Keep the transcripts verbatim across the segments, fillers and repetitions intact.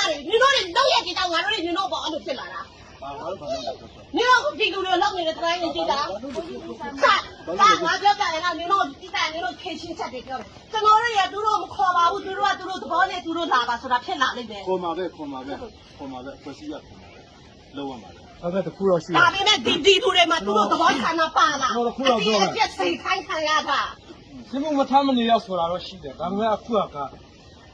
တာတွေ နင်တို့တွေလုပ်ရပ်တွေကြောင့် ငါတို့တွေ နင်တို့အပေါ် အဲ့လိုဖြစ်လာတာ။ ဘာလို့ ဘာလို့လဲ နင်တို့ ပြည်သူတွေ လုပ်နေတဲ့ တတိုင်းနေကြည့်တာ။ စ စ ငါပြောပြရင်တော့ နင်တို့ ကြည့်တာ နင်တို့ ဖြေရှင်းချက်တွေ ပြောတယ်။ ကျွန်တော်တို့တွေက သူတို့မခေါ်ပါဘူး။ သူတို့က သူတို့သဘောနဲ့ သူတို့လာပါဆိုတာ ဖြစ်လာလိမ့်မယ်။ ခေါ်မှာပဲ ခေါ်မှာပဲ ခေါ်မှာပဲ။ အဖွဲ့အစည်းက ခေါ်မှာပဲ။ လုပ်ရမှာပဲ။ ဒါပေမဲ့ တစ်ခုတော့ရှိတယ်။ ဒါပေမဲ့ ဒီပြည်သူတွေမှာ သူတို့သဘောဆန္ဒပါလား။ ကျွန်တော်တစ်ခုတော့ပြောမယ်။ အပြစ် အပြစ်စေခိုင်းခံရတာ။ စစ်မှုမထမ်းမနေရဆိုတာတော့ရှိတယ်။ ဒါပေမဲ့ အခုက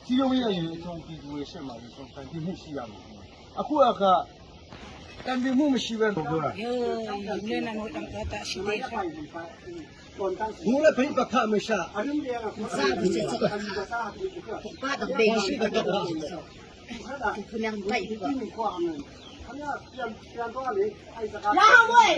စည်းရုံးရေးအရည်အချင်း ပြည်သူတွေရှေ့မှာလည်း တိုင်တည်မှုရှိရမယ်။ အခုက တိုင်တည်မှုမရှိဘဲ ပြောတာ။ ဘူးလည်း ပဋိပက္ခမရှိ။ စားပြီးစစ်စစ် ဘာတော့ ဘယ်ရှိကတော့ ခုနက ဘယ် ရဟန်းဘွဲ့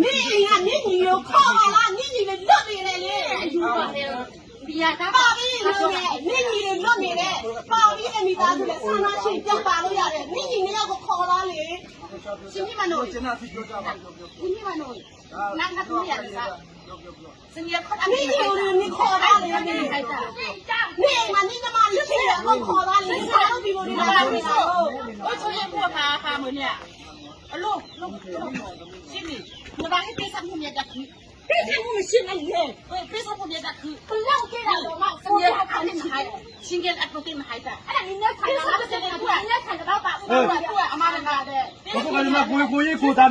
မင်းအိမ်က နင့်ညီကို ခေါ်ပါလား။ နင့်ညီလည်း လွတ်နေတယ်လေ။ အယူပါပဲ။ ပါပြီလို့လေ။ နင့်ညီလည်း လွတ်နေတယ်။ ပါပြီ။ အဲ့မိသားစုလည်း ဆန္ဒရှိ ပြန်ပါလို့ရတယ်။ နင့်ညီနှစ်ယောက်ကို ခေါ်ပါလေ။ ရှင်ကြီးမနော်။ ရှင်ကြီးမနော်။ နင်က သူ့ရဲ့ စနေခါ နင့်ညီကို နင်ခေါ်ပါလေ။ နင့်အိမ်မှာ နင့်ညီမလေးရှိတယ်။ အကုန်ခေါ်ပါလေ။ ဆရာတို့ ဒီလိုနေလာတာ။ အိုး ချိုးရဲ့ ကိုယ့်အခါအခါ မွေးနေ့က အလို လို လို ရှင်းနေ။ နဘာဟဲ့ ပေးဆပ်မှု မြတ်တခု။ ပေးဆပ်မှု မရှိဘူးလေ။ ပေးဆပ်မှု မြတ်တခု။ ဘယ်လောက်ပေးတာတော့မှ စနေခါ မဟါ ရှင်းကဲ အတူတူ မဟါတာ။ အဲ့ဒါ နင်နဲ့ဆိုင်တာလား။ နင်နဲ့ဆိုင်တာပါ။ အမတနာတဲ့။ ကိုယ်က ကိုယ်ကိုယ်ကြီး ကိုယ်သား